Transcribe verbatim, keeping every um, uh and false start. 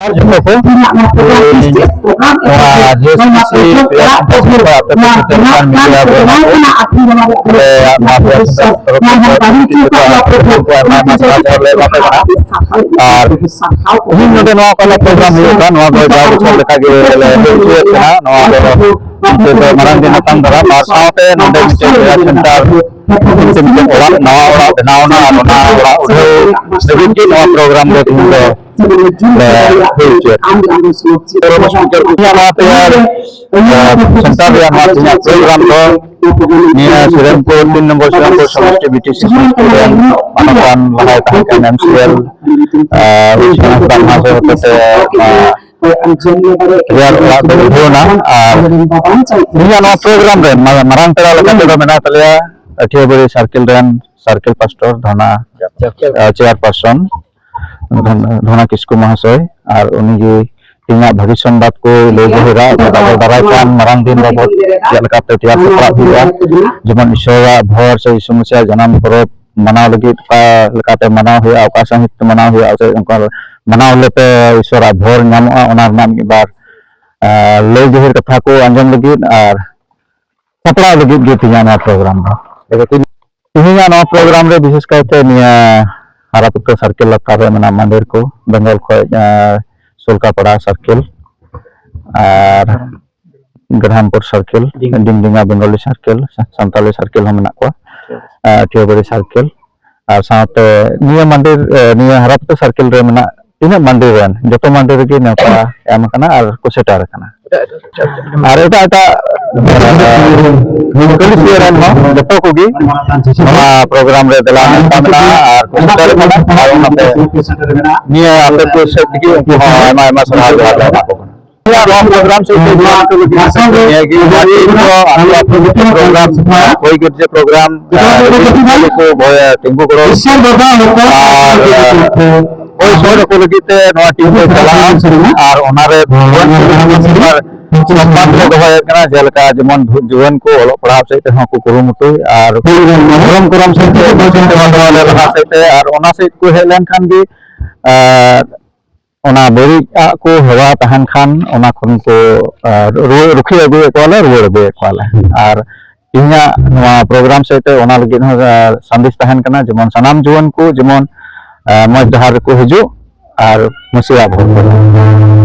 ᱟᱨ ᱡᱚᱛᱚ ᱠᱚ ᱱᱚᱣᱟ ᱡᱮ ᱥᱤ ᱥᱤ ᱯᱞᱟᱴᱯᱷᱚᱨᱢ ᱟᱯᱮ ᱠᱚ ᱥᱮᱴᱮᱨ ᱠᱟᱱ ᱢᱤᱰᱤᱭᱟ ᱵᱚᱱ ᱟᱵᱚ ᱟᱞᱮᱭᱟᱜ ᱱᱚᱣᱟ ᱯᱞᱟᱴᱯᱷᱚᱨᱢ ᱛᱚᱨᱚᱯ ᱠᱷᱚᱱ ᱟᱹᱰᱤ ᱟᱹᱰᱤ ᱥᱟᱨᱦᱟᱣ ᱞᱮ ᱮᱢᱟ ᱯᱮ ᱠᱟᱱᱟ᱾ ᱟᱨ ᱛᱮᱦᱮᱧ ᱱᱚᱰᱮ ᱱᱚᱣᱟ ᱚᱠᱟ ᱯᱨᱳᱜᱨᱟᱢ ᱦᱩᱭᱩᱜ ᱠᱟᱱ, ᱱᱚᱣᱟ ᱫᱚ ᱡᱟᱣ ᱵᱚᱪᱷᱚᱨ ᱞᱮᱠᱟ ᱜᱮ ᱞᱮ ᱦᱩᱭ ᱦᱚᱪᱚᱭᱮᱫ ᱠᱟᱱᱟ᱾ ᱱᱚᱣᱟ ᱫᱚ ᱱᱤᱛᱚᱜ ᱫᱚ ᱢᱟᱨᱟᱝ ᱫᱤᱱ ᱟᱛᱟᱝ ᱫᱟᱨᱟ ᱟᱨ ᱥᱟᱶᱛᱮ ᱱᱚᱰᱮ ᱢᱤᱫᱴᱮᱱ ᱠᱨᱤᱭᱟ ᱥᱮᱱᱴᱟᱨ ᱢᱤᱫᱴᱮᱱ ᱱᱟᱣᱟ ᱚᱲᱟᱜ ᱵᱮᱱᱟᱣ ᱮᱱᱟ ᱟᱨ ᱚᱱᱟ ᱚᱲᱟᱜ ᱩᱰᱷᱟᱹᱣ ᱞᱟᱹᱜᱤᱫ ᱜᱮ ᱱᱚᱣᱟ ᱯᱨᱳᱜᱨᱟᱢ ᱫᱚ ᱛᱮᱦᱮᱧ ᱫᱚ ᱞᱮ ᱦᱩᱭ ᱦᱚᱪᱚᱭᱮᱫ ᱠᱟᱱᱟ᱾ ᱱᱚᱣᱟ ᱛᱮᱭᱟᱨ ᱥᱮᱱᱴᱟᱨ ᱨᱮᱭᱟᱜ ᱱᱚᱣᱟ ᱛᱮᱦᱮᱧᱟᱜ ᱯᱨᱳᱜᱨᱟᱢ ᱫᱚ ᱱᱤᱭᱟᱹ ᱥᱤᱨᱟᱢᱯᱩᱨ ᱛᱤᱱ ᱱᱚᱢᱵᱚᱨ ᱥᱤᱨᱟᱢᱯᱩᱨ ᱥᱚᱢᱚᱥᱴᱤ ᱵᱤᱴᱤᱥᱤ ᱨᱮᱱ ᱢᱟᱱᱚᱛᱟᱱ ᱞᱟᱦᱟᱭ ᱛᱟᱦᱮᱸ ᱠᱟᱱ ᱮᱢ ᱥᱤ ᱮᱞ ᱵᱤᱥᱣᱚᱱᱟᱛᱷ ᱵᱟᱜᱽᱢᱟ ᱥᱮ ᱦᱚᱛᱮᱛᱮ ᱱᱚᱣᱟ ᱨᱮᱭᱟᱲ ᱚᱲᱟᱜ ᱫᱚ ᱩᱰᱷᱟᱹᱣ ᱮᱱᱟ᱾ ᱟᱨ ᱤᱧᱟᱹᱜ ᱱᱚᱣᱟ ᱯᱨᱳᱜᱨᱟᱢ ᱨᱮ ᱢᱟ-, ᱢᱟᱨᱟᱝ ᱯᱮᱲᱟ ᱞᱮᱠᱟ ᱛᱮᱫᱚ ᱢᱮᱱᱟᱭ ᱛᱟᱞᱮᱭᱟ ᱟᱹᱴᱷᱤᱭᱟᱹᱵᱟᱹᱲᱤ ᱥᱟᱨᱠᱮᱞ ᱨᱮᱱ ᱥᱟᱨᱠᱮᱞ ᱯᱟᱥᱴᱚᱨ ᱫᱷᱚᱱᱟ, ᱪᱮᱭᱟᱨᱯᱟᱨᱥᱚᱱ ᱫᱷᱚᱱ-, ᱫᱷᱚᱱᱟ ᱠᱤᱥᱠᱩ ᱢᱚᱦᱟᱥᱚᱭ᱾ ᱟᱨ ᱩᱱᱤᱜᱮ ᱛᱮᱦᱮᱧᱟᱜ ᱵᱷᱟᱹᱜᱤ ᱥᱚᱝᱵᱟᱫ ᱠᱚ ᱞᱟᱹᱭ ᱡᱚᱦᱮᱨᱟ᱾ ᱟᱨ ᱟᱵᱚ ᱫᱟᱨᱟᱭ ᱠᱟᱱ ᱢᱟᱨᱟᱝ ᱫᱤᱱ ᱵᱟᱵᱚᱫ ᱪᱮᱫ ᱞᱮᱠᱟᱛᱮ ᱛᱮᱭᱟᱨ ᱥᱟᱯᱲᱟᱣ ᱦᱩᱭᱩᱜᱼᱟ, ᱡᱮᱢᱚᱱ ᱤᱥᱚᱨᱟᱜ ᱵᱷᱳᱨ ᱥᱮ ᱭᱤᱥᱩ ᱢᱮᱥᱤᱭᱟᱜ ᱡᱟᱱᱟᱢ ᱯᱚᱨᱚᱵᱽ ᱢᱟᱱᱟᱣ ᱞᱟᱹᱜᱤᱫ ᱚᱠᱟ ᱞᱮᱠᱟᱛᱮ ᱢᱟᱱᱟᱣ ᱦᱩᱭᱩᱜᱼᱟ, ᱚᱠᱟ ᱥᱟᱹᱦᱤᱡ ᱛᱮ ᱢᱟᱱᱟᱣ ᱦᱩᱭᱩᱜᱼᱟ, ᱥᱮ ᱚᱱᱠᱟ ᱢᱟᱱᱟᱣ ᱞᱮᱠᱟᱛᱮ ᱤᱥᱚᱨᱟᱜ ᱵᱷᱳᱨ ᱧᱟᱢᱚᱜᱼᱟ, ᱚᱱᱟ ᱨᱮᱱᱟᱜ ᱢᱤᱫ ᱵᱟᱨ, ᱟᱨ, ᱞᱟᱹᱭ ᱡᱟᱹᱦᱤᱨ ᱠᱟᱛᱷᱟ ᱠᱚ ᱟᱸᱡᱚᱢ ᱞᱟᱹᱜᱤᱫ ᱟᱨ ᱥᱟᱯᱲᱟᱣ ᱞᱟᱹᱜᱤᱫ ᱜᱮ ᱛᱮᱦᱮᱧᱟᱜ ᱱᱚᱣᱟ ᱯᱨᱳᱜᱨᱟᱢ ᱫᱚ᱾ ᱛᱮᱦᱮᱧᱟᱜ ᱱᱚᱣᱟ ᱯᱨᱳᱜᱨᱟᱢ ᱨᱮ ᱵᱤᱥᱮᱥ ᱠᱟᱭᱛᱮ ᱱᱤᱭᱟᱹ ᱦᱟᱨᱟᱯᱩᱛᱟᱹ ᱥᱟᱨᱠᱮᱞ ᱞᱟᱛᱟᱨ ᱨᱮ ᱢᱮᱱᱟᱜ ᱢᱟᱱᱰᱮᱨ ᱠᱚ, ᱵᱮᱝᱜᱚᱞ ᱠᱷᱚᱱ, ᱟᱸ, ᱥᱩᱞᱠᱟᱯᱟᱲᱟ ᱥᱟᱨᱠᱮᱞ ᱟᱨ ᱜᱨᱟᱢᱯᱩᱨ ᱥᱟᱨᱠᱮᱞ, ᱰᱤᱝ- ᱰᱤᱝᱰᱤᱝᱟ ᱵᱮᱝᱜᱚᱞᱤ ᱥᱟᱨᱠᱮᱞ, ᱥᱟ-, ᱥᱟᱱᱛᱟᱞᱤ ᱥᱟᱨᱠᱮᱞ ᱦᱚᱸ ᱢᱮᱱᱟᱜ ᱠᱚᱣᱟ, ᱟᱸ, ᱴᱷᱤᱭᱟᱹᱵᱟᱹᱲᱤ ᱥᱟᱨᱠᱮᱞ᱾ ᱟᱨ ᱥᱟᱶᱛᱮ ᱱᱤᱭᱟᱹ ᱢᱟᱱᱰᱤ, ᱮ, ᱱᱤᱭᱟᱹ ᱦᱟᱨᱟᱯᱩᱛᱟᱹ ᱥᱟᱨᱠᱮᱞ ᱨᱮ ᱢᱮᱱᱟᱜ ᱛᱤᱱᱟᱹᱜ ᱢᱟᱱᱰᱤ ᱨᱮᱱ, ᱡᱚᱛᱚ ᱢᱟᱱᱰᱤ ᱨᱮᱜᱮ ᱱᱮᱣᱛᱟ ᱮᱢ ᱟᱠᱟᱱᱟ ᱟᱨ ᱠᱚ ᱥᱮᱴᱮᱨ ᱟᱠᱟᱱᱟ᱾ ᱟᱨ ᱮᱴᱟᱜ ᱮᱴᱟᱜ, ᱮ, ᱠᱟᱹᱞᱤᱥᱤᱭᱟᱹ ᱨᱮᱱ ᱦᱚᱸ ᱡᱚᱛᱚ ᱠᱚᱜᱮ ᱱᱚᱣᱟ ᱯᱨᱳᱜᱨᱟᱢ ᱨᱮ ᱫᱮᱞᱟ ᱱᱮᱣᱛᱟ ᱢᱮᱱᱟᱜᱼᱟ ᱟᱨ ᱠᱚ ᱥᱮᱴᱮᱨ ᱟᱠᱟᱱᱟ᱾ ᱟᱨ ᱚᱱᱟᱛᱮ ᱱᱤᱭᱟᱹ ᱟᱯᱮ ᱠᱚ ᱥᱮᱫ ᱛᱮᱜᱮ ᱩᱱᱠᱩ ᱦᱚᱸ ᱟᱭᱢᱟ ᱟᱭᱢᱟ ᱥᱟᱨᱦᱟᱣ ᱡᱚᱦᱟᱨ ᱞᱮ ᱮᱢᱟ ᱠᱚ ᱠᱟᱱᱟ᱾ ᱱᱚᱣᱟ ᱯᱨᱳᱜᱨᱟᱢ ᱥᱮᱫ ᱛᱮ ᱡᱚᱦᱟᱨ ᱠᱚ ᱞᱟᱹᱜᱤᱫ ᱱᱤᱭᱟᱹ ᱜᱮ ᱱᱚᱣᱟ ᱯᱨᱳᱜᱨᱟᱢ, ᱦᱩᱭ ᱜᱤᱨᱡᱟᱹ ᱯᱨᱳᱜᱨᱟᱢ, ᱟᱨ ᱠᱚ ᱛᱤᱸᱜᱩ ᱜᱚᱲᱚ ᱟᱨ ᱦᱳᱭ ᱥᱚᱦᱚᱫ ᱟᱠᱚ ᱞᱟᱹᱜᱤᱫ ᱛᱮ ᱱᱚᱣᱟ ᱴᱤᱢ ᱫᱚ ᱪᱟᱞᱟᱜᱼᱟ᱾ ᱟᱨ ᱚᱱᱟᱨᱮ ᱟᱨ ᱥᱚᱢᱢᱟᱱ ᱞᱮ ᱫᱚᱦᱚᱭᱮᱫ ᱠᱟᱱᱟ, ᱡᱮᱞᱮᱠᱟ ᱡᱮᱢᱚᱱ ᱡᱩᱣᱟᱹᱱ ᱠᱚ ᱚᱞᱚᱜ ᱯᱟᱲᱦᱟᱣ ᱥᱮᱫ ᱛᱮᱦᱚᱸ ᱠᱚ ᱠᱩᱨᱩᱢᱩᱴᱩᱭ ᱟᱨ ᱫᱷᱚᱨᱚᱢ ᱠᱚᱨᱚᱢ ᱥᱮᱫ ᱛᱮ ᱞᱟᱦᱟ ᱥᱮᱫ ᱛᱮ, ᱟᱨ ᱚᱱᱟ ᱥᱮᱫ ᱠᱚ ᱦᱮᱡ ᱞᱮᱱᱠᱷᱟᱱ ᱜᱮ, ᱟᱨ ᱚᱱᱟ ᱵᱟᱹᱲᱤᱡ ᱟᱜ ᱠᱚ ᱦᱮᱣᱟ ᱛᱟᱦᱮᱱ ᱠᱷᱟᱱ, ᱚᱱᱟ ᱠᱷᱚᱱ ᱠᱚ, ᱟᱨ, ᱨᱩᱣᱟᱹᱲ, ᱨᱩᱠᱷᱤᱭᱟᱹ ᱟᱹᱜᱩᱭᱮᱫ ᱠᱚᱣᱟᱞᱮ, ᱨᱩᱣᱟᱹᱲ ᱟᱹᱜᱩᱭᱮᱫ ᱠᱚᱣᱟᱞᱮ᱾ ᱟᱨ ᱛᱮᱦᱮᱧᱟᱜ ᱱᱚᱣᱟ ᱯᱨᱳᱜᱨᱟᱢ ᱥᱮᱫ ᱛᱮ ᱚᱱᱟ ᱞᱟᱹᱜᱤᱫ ᱦᱚᱸ, ᱟᱨ, ᱥᱟᱸᱫᱮᱥ ᱛᱟᱦᱮᱱ ᱠᱟᱱᱟ, ᱡᱮᱢᱚᱱ ᱥᱟᱱᱟᱢ ᱡᱩᱣᱟᱹᱱ ᱠᱚ ᱡᱮᱢᱚᱱ, ᱟᱨ, ᱢᱚᱸᱡᱽ ᱰᱟᱦᱟᱨ ᱨᱮᱠᱚ ᱦᱤᱡᱩᱜ ᱟᱨ ᱢᱟᱹᱥᱤᱭᱟᱜ ᱵᱷᱳᱴ ᱠᱚ ᱮᱢᱟ᱾